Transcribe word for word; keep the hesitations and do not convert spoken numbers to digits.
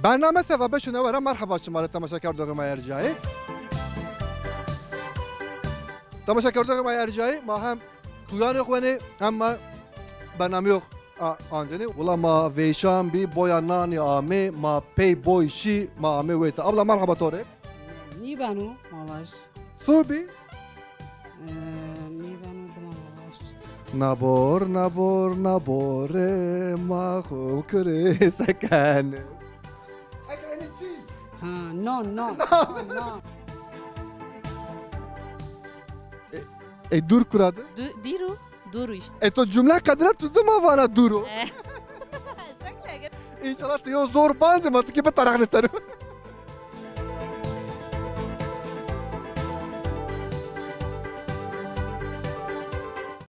Bername Seva Beşo Newe ra merheba şima rê temaşekerdoxê ma ercayî. Temaşekerdoxê ma ercayî, ma hem tuyanê xo wenê hem ma bernameyê xo a-, ancenê. Wila ma vêşan bî, boya nanî amê, ma pey boy şî, ma amê wêta. Abla merheba to rê. Nîbeno, ma vaj. Sobî? Ee, nîbeno dima ma vaj. Nabor, nabor, nabore, ma xo kurê seken. Eke enê çi? Ha, non, non, non, non. E, e, dur kura de? Du-, dîru, duru işte. E, to cumle qedre tu dima vana duru. Eh. Sekle gir. İnşallah te yo zor bence ma tikî bitarexne sero.